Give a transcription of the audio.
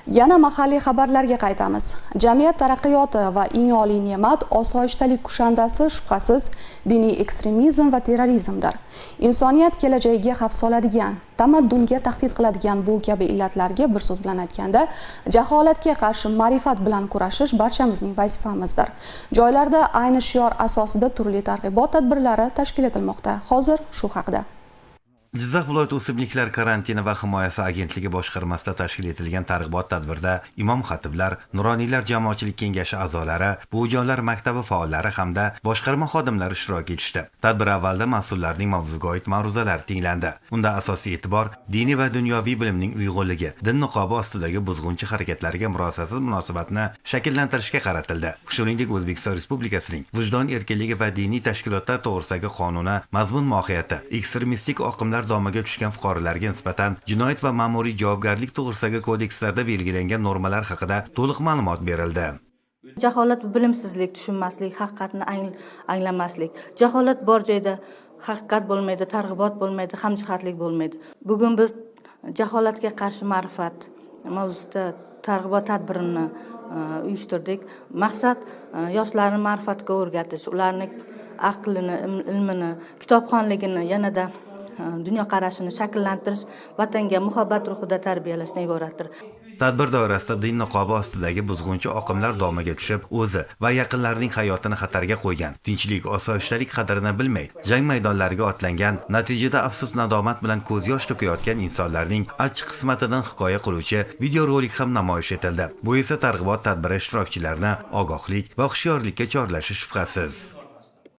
Yana mahalliy xabarlarga qaytamiz. Jamiyat taraqqiyoti va eng oliy ne'mat, osoyishtalik kushandasi, shubhasiz, diniy ekstremizm va terrorizmdir. Insoniyat kelajagiga xavf soladigan, tamaddunga tahdid qiladigan bu kabi illatlarga, bir so'z bilan aytganda, jaholatga qarshi ma'rifat bilan kurashish barchamizning vazifamizdir. Joylarda ayni shior asosida turli targ'ibot tadbirlari tashkil etilmoqda. Hozir shu haqida. Jizzax viloyati o'simliklar karantini va himoyasi agentligi boshqarmasida tashkil etilgan targ'ibot tadbirda imom xatiblar, nuroniylar jamoatchilik kengashi a'zolari, buvijonlar maktabi faollari hamda boshqarma xodimlari ishtirok etishdi. Tadbir avvalida mas'ullarning mavzuga oid ma'ruzalari tinglandi. Unda asosiy e'tibor diniy va dunyoviy bilimning uyg'unligi, din niqobi ostidagi buzg'unchi harakatlarga murosasiz munosabatni shakllantirishga qaratildi. Shuningdek, O'zbekiston Respublikasining vijdon erkinligi va diniy tashkilotlar to'g'risidagi qonuni mazmun mohiyati, ekstremistik oqimlar domiga tushgan fuqarolarga nisbatan jinoyat va ma'muriy javobgarlik to'g'risidagi kodekslarda belgilangan normalar haqida to'liq ma'lumot berildi. Jaholat bu bilimsizlik, tushunmaslik, haqiqatni anglamaslik. Jaholat bor joyda haqiqat bo'lmaydi, targ'ibot bo'lmaydi, hamjihatlik bo'lmaydi. Bugun biz jaholatga qarshi ma'rifat mavzusida targ'ibot tadbirini uyushtirdik. Maqsad yoshlarni ma'rifatga o'rgatish, ularni aqlini, ilmini, kitobxonligini, yanada dunyoqarashini shakllantirish, vatanga muhabbat ruhida tarbiyalashdan iboratdir. Tadbir doirasida din niqobi ostidagi buzg'unchi oqimlar domiga tushib, o'zi va yaqinlarining hayotini xatarga qo'ygan, tinchlik, osoyishtalik qadrini bilmay, jang maydonlariga otlangan, natijada afsus nadomat bilan ko'z yosh to'kayotgan insonlarning achchiq qismatidan hikoya qiluvchi videorolik ham namoyish etildi. Bu esa targ'ibot tadbiri ishtirokchilarini ogohlik va hushyorlikka chorlashi shubhasiz.